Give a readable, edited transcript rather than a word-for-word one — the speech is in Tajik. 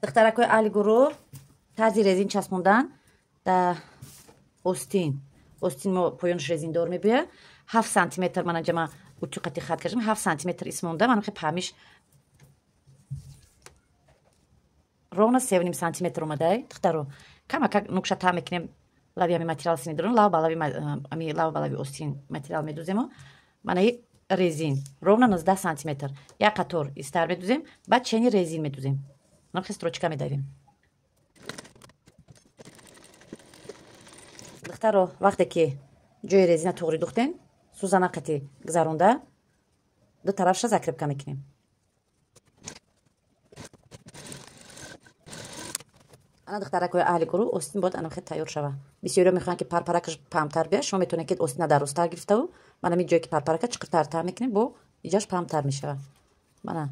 Духтаракҳои аҳли гурӯҳ, тарзи резин часпондан дар остин. Остин мо поёнаш резиндор мебояд. 7 сантиметр мана ҷама утюқати хат кашам, 7 сантиметр исмонда, мана хе памиш ровно 3,5 сантиметр омадай. Духтаро, камакак нукша та мекунем лави ҳами материал синидорон, лав ба лави ами лав ба лави остин материал медуземо. Мана резин ровно 19 сантиметр. Як қатор истар медузем, баъд чени резин медузем. Нахи строчка медавем. Духтаро, вақте ки ҷои резина туғри духтем, сӯзана қати гузаронда ду тарафша закрепка мекунем. Ана, духтаракҳои аҳли гурӯҳ, остин бояд ана хел тайёр шава. Бисёриҳо мехоҳанд, ки парпаракаш паҳмтар бияд. Шумо метавонед, ки остина дарозтар гирифтаву мана ми ҷое ки парпарака чиқиртар та мекунем, бо иҷаш паҳмтар мешава. Мана